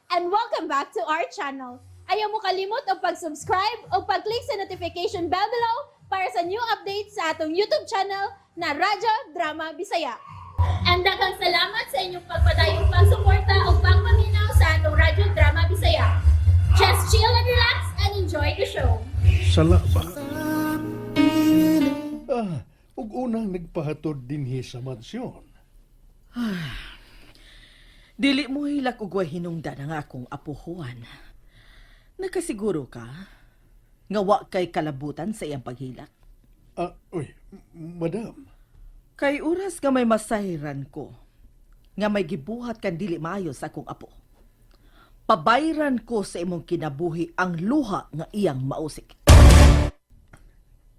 And welcome back to our channel. Ayaw mo kalimot og pag-subscribe o pag-click sa notification bell below para sa new updates sa atong YouTube channel na Radyo Drama Bisaya. And daghang salamat sa inyong pagpadayong pagsuporta o pagpaminaw sa atong Radyo Drama Bisaya. Just chill and relax and enjoy the show. Sala ba? Ah, ug unang nagpahatod dinhi sa mansyon. Dili mo hilak og way hinungdan ang akong apuhuan. Nakasiguro ka nga wa kay kalabutan sa iyang paghilak? Ah, uy, madam. Kay oras nga may masahiran ko nga may gibuhat kan dili maayo sa akong apo. Pabayran ko sa imong kinabuhi ang luha nga iyang mausik.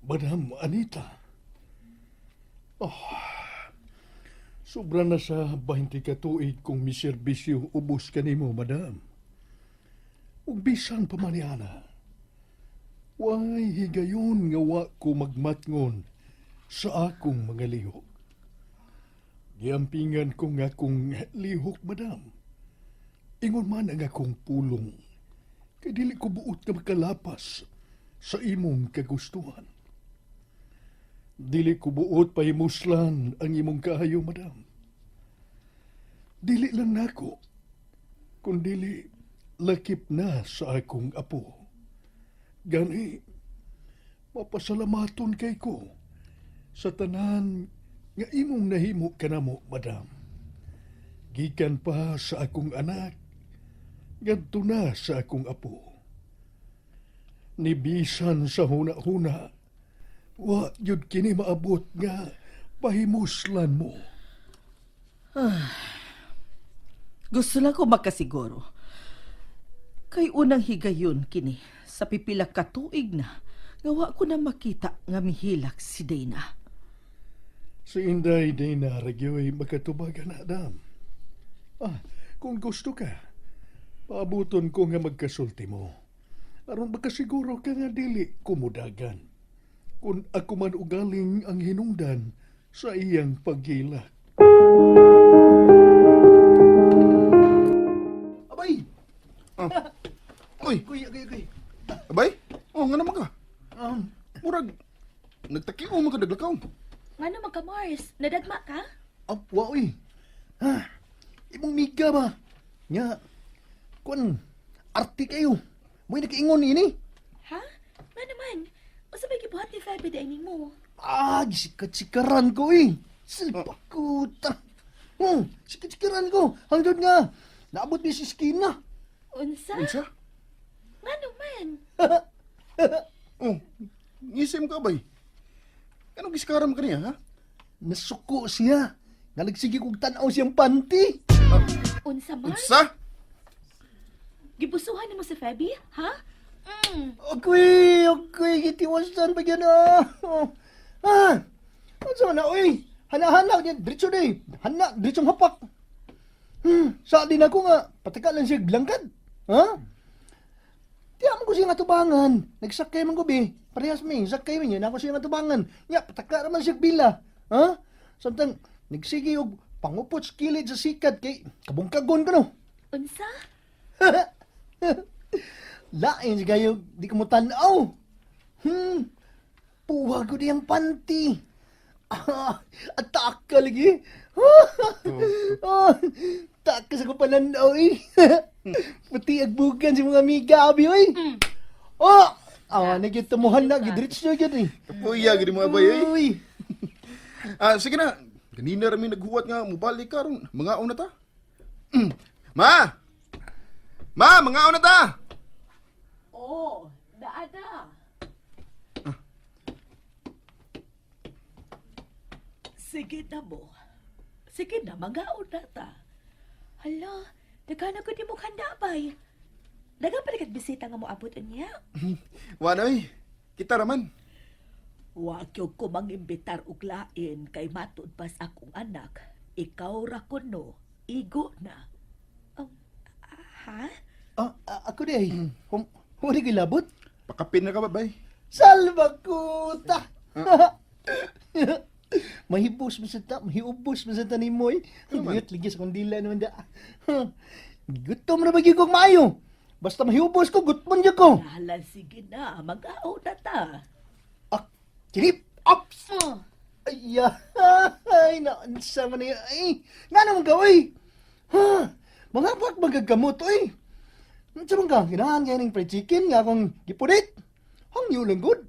Madam Anita. Oh, sobra na sa 20 ka tuig kong miserbisyo ubos kanimo, madam. Ug bisan pa man ni ana. Way higayon nga wa ko magmatngon sa akong mga lihok. Giampingan ko nga akong lihok, madam. Ingon man ang akong pulong. Kay dili ko buot nga makalapas sa imong kagustuhan. Dili ko buot pahimuslan ang imong kaayo, madam. Dili lang nako, kundili lakip na sa akong apo. Gani, mapasalamaton kay ko sa tanan nga imong nahimo kanamo, madam. Gikan pa sa akong anak, ngadto na sa akong apo. Nibisan sa huna-huna, wa yun kini maabot nga pahimuslan mo. Gusto lang ko makasiguro. Kay unang higayon kini sa pipila ka tuig na nga wa ko na makita nga mihilak si Dana. Si Inday day na ragyoy makatubagan na, Adam. Ah, kung gusto ka, paabuton ko nga magkasulti mo. Aron makasiguro ka nga dili kumudagan. Kung ako man ugaling ang hinungdan sa iyang paghilak. Abay! Oh. Uy, Kuy, agay, agay. Abay? Oh, nga naman ka. Murag, nagtakiw man ka naglakaw. Ngano man ka, Mars? Nadagma ka? Apwa, uy. Ha? Imong miga ba? Nga, kun, arte kayo. Mo'y nakaingon ini. Ha? Ngano man? Unsa may gibuhat ni Feby di nimo? Ah, gisikat-sikaran ko, eh. Salpakuta. Sikat-sikaran ko. Hangtod nga, naabot ni si Skina. Unsa? Unsa? Ngano man? Oh, ngisim ka, abay. Anong giskaram ka niya, ha? Nasuko siya. Nga nagsige kog tan-aw siyang panty. Unsa, Mars? Unsa? Gibusuhan nimo si Feby? Ha? Okay, okay, gitiwasan pa yan ah. Oh. Ah, ano na, uy? Hana-hana, yan, diretso na eh. Hana, diretso hapak. Sa din ako nga, pataka lang siya blangkad. Ha? Di mo ko siya nga tubangan. Nagsakay man ko, be. Parehas mi, sakay man yan. Ako siya nga tubangan. Nya, pataka raman siya bila. Ha? Samtang, nagsige og pangupot sa kilid sa sikat kay kabungkagon ko no. Unsa? Lain si kayo, di ko mo tanaw. Puwa ko diyang panty. Ah, ataka lagi. Ah, taka sa ko pananaw eh. Puti agbugan si mga amiga, abi oy. Oh, ah, nagyutamuhan na, gidiretso na gyud eh. Kapuya, gini mo, abay, eh. Uy. Ah, sige na. Ganina rami naghuwat nga, mubalik ka ron. Mga na ta. Ma! Ma, mga na ta! Oh, naa na. Sige na mo. Sige na, magaon na ta. Hala, daghan ko nimo handa bay. Daghang pa kag bisita nga moabot unya. Wala, eh. Kita raman. Wa gyud ko mangimbitar og lain kay matud pas akong anak. Ikaw ra kuno, igo na. Ha? Ah, ah, ako di ay. Hum, huli gilabot. Pakapin na ka, babay. Salva kuta. Mahibos man sa ta, mahiubos man sa ta ni Moy. Ano man? Liyot lagi sa kong dila naman da. Gutom na ba gyud kog maayo? Basta mahubos ko, gutmon gyud ko. Hala, sige na. Mag-ao na ta. Ah, kinip! Ops! Oh. Ay, ay, naunsa man niya. Ay, nga naman ka, oy! Ha, mga pak magagamot, oy! Unsa man ka, ginahan kayo ng fried chicken nga akong gipunit. Hangyo lang good.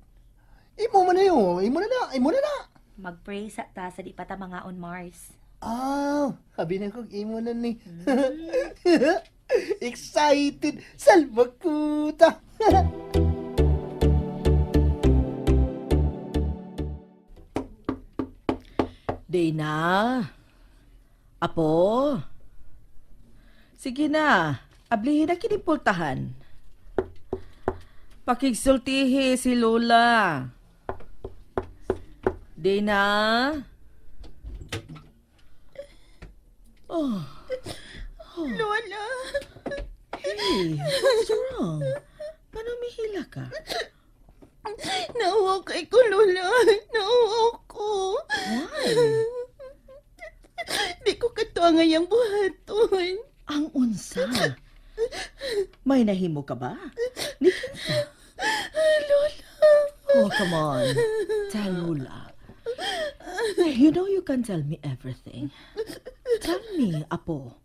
Imo man na yun, imo na na, imo na na. Mag-pray sa ta sa di pa ta mangaon, Mars. Ah, sabi na kong imo na ni. Excited! Salva kuta! Dana? Apo? Sige na, ablihin na kinipultahan. Pakigsultihi si Lola. Dana? Oh, Lola! hey, what's wrong? Paano umihila ka? Nauwaw kay ko, Lola. Nauwaw ko. Why? Di ko katuwa ngayang buhaton. Ang unsa. May nahimo ka ba? Ni kinsa? Lola. Oh, come on. Tell Lola. You know you can tell me everything. Tell me, Apo.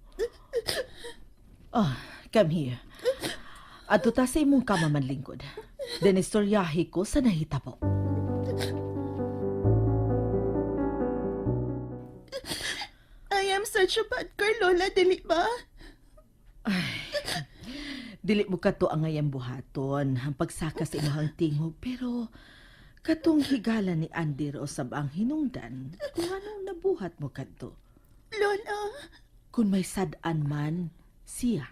Oh, come here. Adto ta sa imong kama manlingkod. Then istoryahi ko sa nahitabo. I am such a bad girl, Lola. Dili ba? Dili mo kato ang ngayang buhaton, ang pagsaka sa imong tingog, pero katong higala ni Andy usab ang hinungdan kung anong nabuhat mo kadto. Lola. Kung may sad-an man, siya.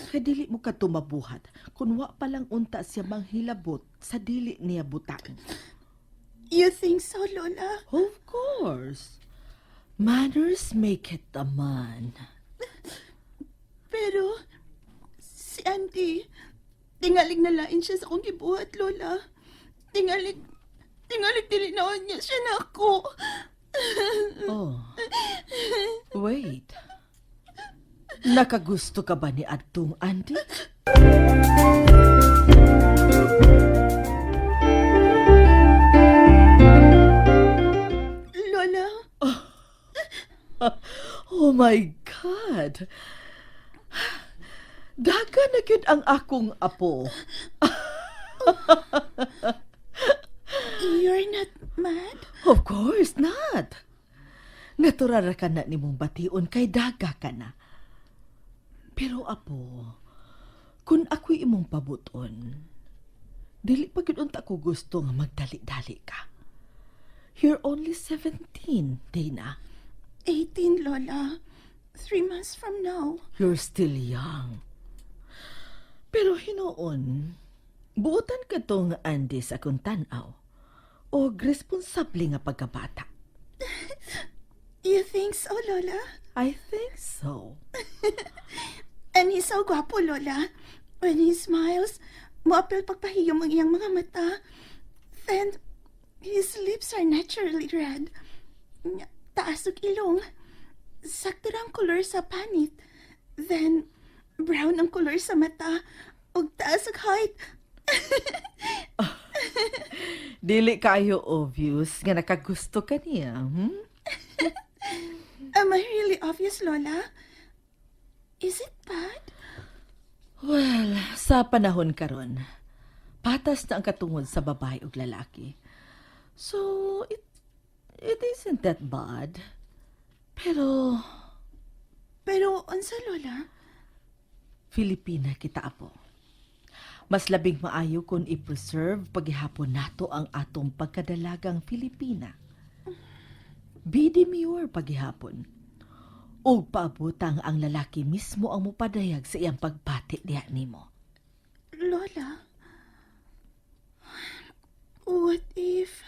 Kay dili mo kadto mabuhat kung wa pa lang unta siya manghilabot sa dili niya butang. You think so, Lola? Of course. Manners make it a man. Pero, si Andy, tingalig na lain siya sa akong gibuhat, Lola. Tingalig, tingalig dili na niya siya na ako. Oh. Wait. Nakagusto ka ba ni Adtong Andy? Lola, Oh my God! Daga na gyud ang akong apo. you're not mad? Of course not. Natural ra ka na nimong bation kay daga ka na. Pero apo, kung ako'y imong pabuton, dili pa gyud unta ko gusto nga magdali-dali ka. You're only 17, Dana. 18, Lola. 3 months from now. You're still young. Pero hinuon, buotan ka tong Andy sa akong tan-aw o responsable nga pagkabata. You think so, Lola? I think so. And he's so gwapo, Lola. When he smiles, muapil pagpahiyom ang iyang mga mata. Then, his lips are naturally red. Taas og ilong. Sakto ra ang kolor sa panit. Then, brown ang kolor sa mata. Ug taas og height. Dili kayo obvious nga nakagusto ka niya, hmm? Am I really obvious, Lola? Is it bad? Well, sa panahon karon, patas na ang katungod sa babae ug lalaki. So, it isn't that bad. Pero, Pero, unsa, Lola? Filipina kita, apo. Mas labing maayo kung i-preserve paghihapon nato ang atong pagkadalagang Filipina. Be demure paghihapon. Ug paabutang ang lalaki mismo ang mupadayag sa iyang pagbati diha nimo. Lola, what if,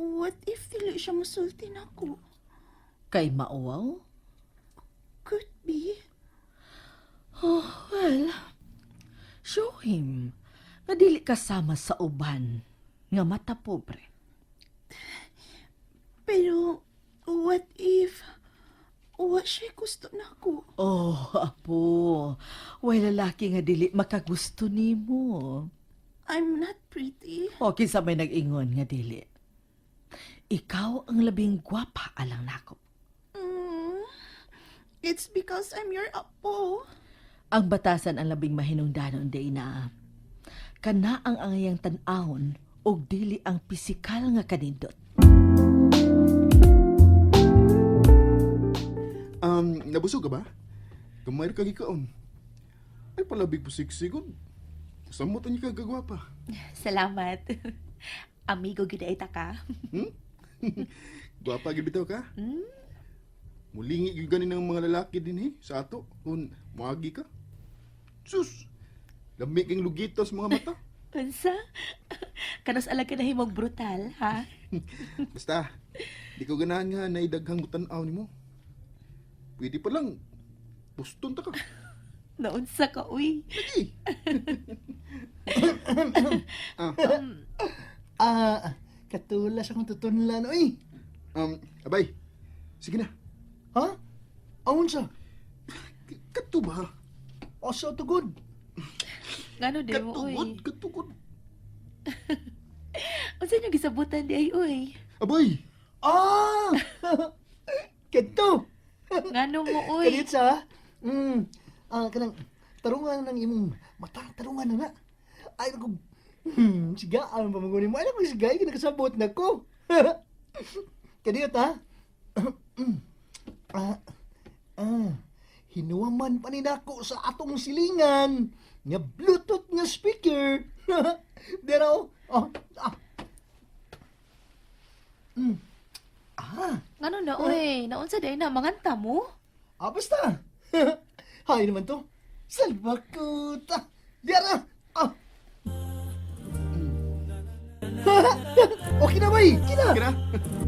what if dili siya musulti nako? Kay mauwaw? Could be. Oh, well, show him nga dili kasama sa uban nga mata pobre. Pero, what if, Wa siya gusto nako. Oh, apo. Way lalaki nga dili makagusto nimo. I'm not pretty. O kinsa may nag-ingon nga dili. Ikaw ang labing gwapa alang nako. It's because I'm your apo. Ang batasan ang labing mahinungdanon day na. Kana ang angayang tan-awon og dili ang pisikal nga kanindot. Nabusog ka ba? Gamay ra ka gikaon. Ay palabig po siksigod. Samot niya ka gagwapa. Salamat. Amigo gyud ay ta ka. Gwapa gyud bitaw ka? Mulingi gyud gani ng mga lalaki din eh, sa ato kung moagi ka. Sus. Lami kang lugito sa mga mata. Unsa? Kanos alag ka na himog brutal, ha? Basta, di ko ganahan nga naidaghang mutan-aw nimo. Pwede pa lang buston ta ka. Naunsa ka, uy. Lagi. Ah, katulas akong tutunlan, oy. Abay. Sige na. Ha? Aon sa? Kato ba? Asa tugod? Ngano di mo, uy? Katugod, katugod. Unsa inyo gisabutan di ay, uy? Abay. Ah! Kadto. Ngano mo, uy? Kalit sa? Ah, kanang tarungan ng imong mata, tarungan na na. Ay ko. Siga ang pamanguni mo. Ay ko siga, ay nakasabot na ko. Kadiyot ha. Ah, ah, hinuwaman pa ni nako sa atong silingan nga Bluetooth nga speaker. Dera oh. Oh, ah. Ah, Ngano na, uy? Naunsa di ay na manganta mo? Ah, basta. Hay naman to. Salbakuta. Diara. Ah. Okay na, bay. Kina. Sige na.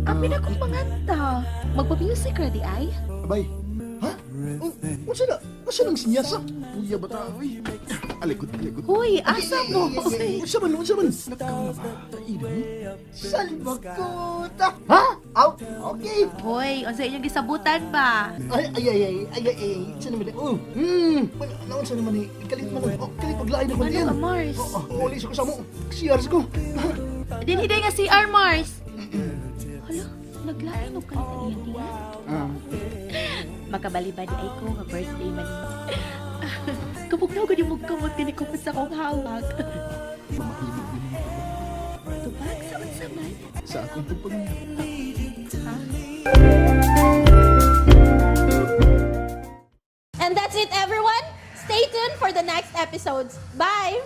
Abi na kong manganta. Magpa-music ra di ay? Abay. Ha? Unsa na? Unsa nang sinyasa? Puya ba ta? Uy. Alikod, alikod. Uy, asa mo, uy? Unsa man, unsa man? Salbakuta. Ha? Aw, okay. Hoy, unsa inyong gisabutan ba? Ay, ay, ay, ay, ay, ay, ay, unsa naman eh. Oh, wala, naunsa naman eh. Kalit man, oh, kalit paglain ako Ano diyan. ka, Mars? Oh, oh, uli sa ko sa mo. CR ko. Dinhi day nga CR Mars. Hala, naglain og kalit ang iyang tiyan. Ah, Makabaliba di ay ko nga birthday man. Kabugnaw gud yung kamot gani ko pa sa akong hawak. mamahimo din mo. Tubag sa unsa man. Sa akong pagpag... And that's it, everyone. Stay tuned for the next episodes. Bye!